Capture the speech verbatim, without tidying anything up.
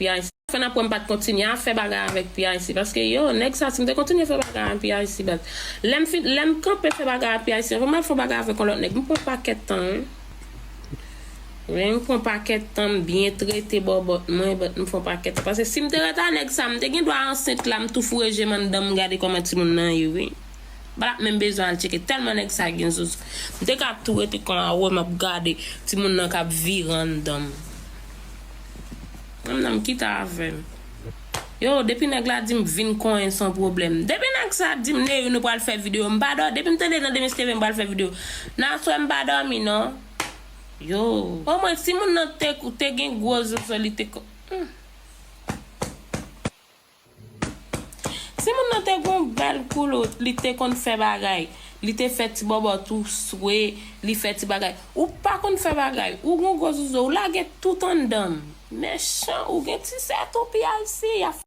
P I C. Fè n apre m pa t kontinye a fè bagay avèk P I C. Paske yo, nèg sa, si m te kontinye fè bagay avèk P I C, bat. Lè m fin, lè m kanpe fè bagay avèk P I C, fò m al fè bagay avèk yon lòt nèg. M pran pakèt tan, wi. Wi, m pran pakèt tan, m byen trete bòbòt mwen, bat m fè yon pakèt tan. Paske si m te rete a nèg sa, m te gen dwa ansent la, m tou foure je m anndan m gade kòman timoun nan ye, wi. M pa t ap menm bezwen al tcheke. Tèlman nèg sa gen zozo. M te ka tou rete kon a wè m ap gade timoun nan k ap vire anndan m. Mwen menm kite avè m. Yo, depi nèg la di m vin konyen san pwoblèm. Depi nèg sa di m, Neri, nou pral fè videyo, m pa dò. Depi m tande nan demen se te vin m pral fè videyo. Nan aswè m pa dòmi non. Yo. Omwen, si moun nan te, te gen gwo zozo, li te ko-, hmm. Si moun nan te gon bèl koulou, li te konn fè bagay. Li te fè ti bòbòt ou swe, li fè ti bagay. Ou pa konn fè bagay. Ou gon gwo zozo, ou lage tout anndan m. Mechan, ou gen ti sèt ou P I C, y a